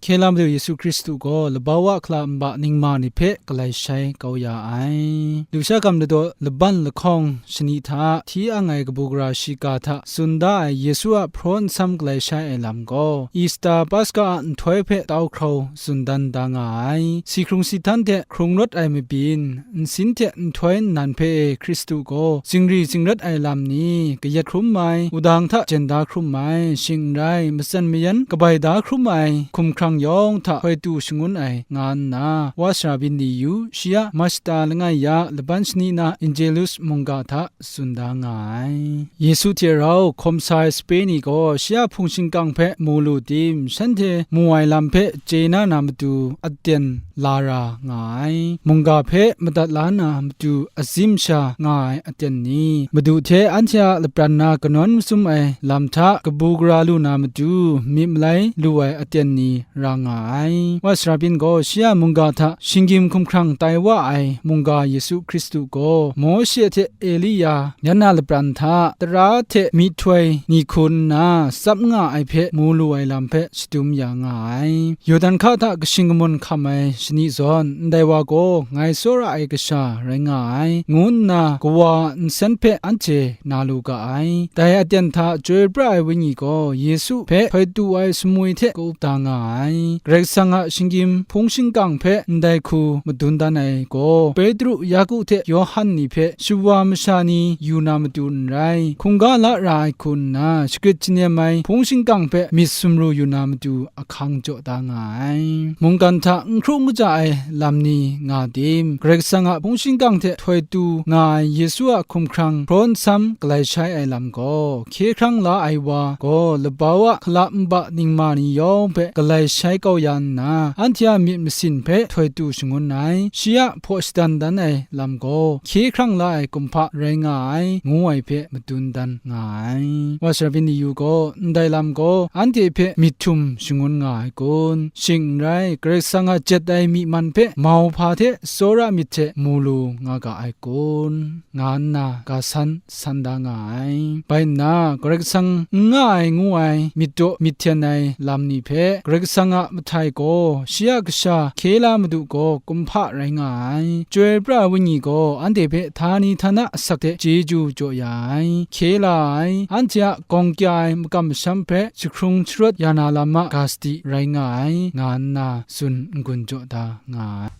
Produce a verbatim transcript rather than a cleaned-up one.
Hkye la Madu Yesu Hkristu gaw labau a hkala nba ningma ni hpe galai shai kau ya ai. Lusha gam ladaw laban lahkawng shani hta hti ang ai kabu gara shiga hta tsun da ai Yesu a hpraw nsam galai shai ai lam gaw, Ista Paska a nhtoi hpe tau hkrau tsun dan da nga ai. Si hkrung si htan hte hkrung rawt ai mabyin, nsin hte nhtoi nnan hpe e Hkristu gaw zingri zingrat ai lam ni, kayat hkrum ai, wudang hta jen da hkrum ai, shing n rai, matsan mayan kabai da hkrum ai, hkumhkrang yawng hta hkoi tu shangun ai, nga nna, wa sara byin ni yu, shi a mashta langai ya laban shani na Angelus mungga hta tsun da nga ai. Yesu hte rau hkawm sa ai sape ni gaw shi a hpung shingkang hpe mu lu tim, shanhte mu ai lam hpe chye na na matu aten la ra nga ai. Mungga hpe madat la na matu azim sha nga ai aten ni, Madu hte anhte a lapran na kanawn masum ai lam hta kabu gara lu na matu myit malai lu ai aten ni ra nga ai. Wa sara byin gaw shi a mungga hta shinggyim hkumhkrang tai wa ai mungga Yesu Hkristu gaw, Mawshe hte Elia yan a lapran hta tara hte myihtoi ni hku nna tsap nga ai hpe mu lu ai lam hpe shadum ya nga ai. Yawdan hka hta kashing kamun hkam ai shani zawn, ndai wa gaw ngai tsawra ai kasha rai nga ai, ngu nna kawa a nsen hpe anhte na lu ga ai. Dai aten hta chyoi pra ai Wenyi gaw Yesu hpe hkoi tu ai sumwi hte ka-up da nga ai. Karai Kasang a shinggyim hpung shingkang hpe ndai hku madun dan ai gaw, Petru, Yaku hte Yawhan ni hpe shawa masha ni yu na matu n rai, hkungga la ra ai hku nna, shagrit shanem ai hpung shingkang hpe myit sumru yu na matu ahkang jaw da nga ai. Mungkan hta n hkru n kaja ai lam ni nga tim, Karai Kasang a hpung shingkang hte htoi tu nga ai Yesu a hkumhkrang hpraw nsam galai shai ai lam gaw, hkye hkrang la ai wa gaw labau a hkala nba ningma ni yawng hpe galai shai kau ya nna, anhte a myit masin hpe htoi tu shangun ai, shi a hpaw shadan dan ai lam gaw hkye hkrang la ai kumhpa rai nga ai, ngu ai hpe madun dan nga ai. Wa sara byin ni yu gaw, ndai lam gaw anhte hpe myit htum shangun nga ai kun? Shing n rai, Karai Kasang a jet ai myi man hpe mauhpa hte tsawra myit hte mu lu nga ga ai kun? Nga nna ga san san da nga ai. Bai nna, Karai Kasang n nga ai ngu ai myit daw myit hten ai lam ni hpe, Karai Kasang a mahtai gaw, shi a kasha hkye la Madu gaw kumhpa rai nga ai. Chyoi pra ai Wenyi gaw anhte hpe htani htana asak hte chyeju jaw ya ai. Hkye la ai, anhte a gawng kya ai makam masham hpe jahkrung sharawt ya na lam a ga sadi rai nga ai, nga nna tsun n-gun jaw da nga ai.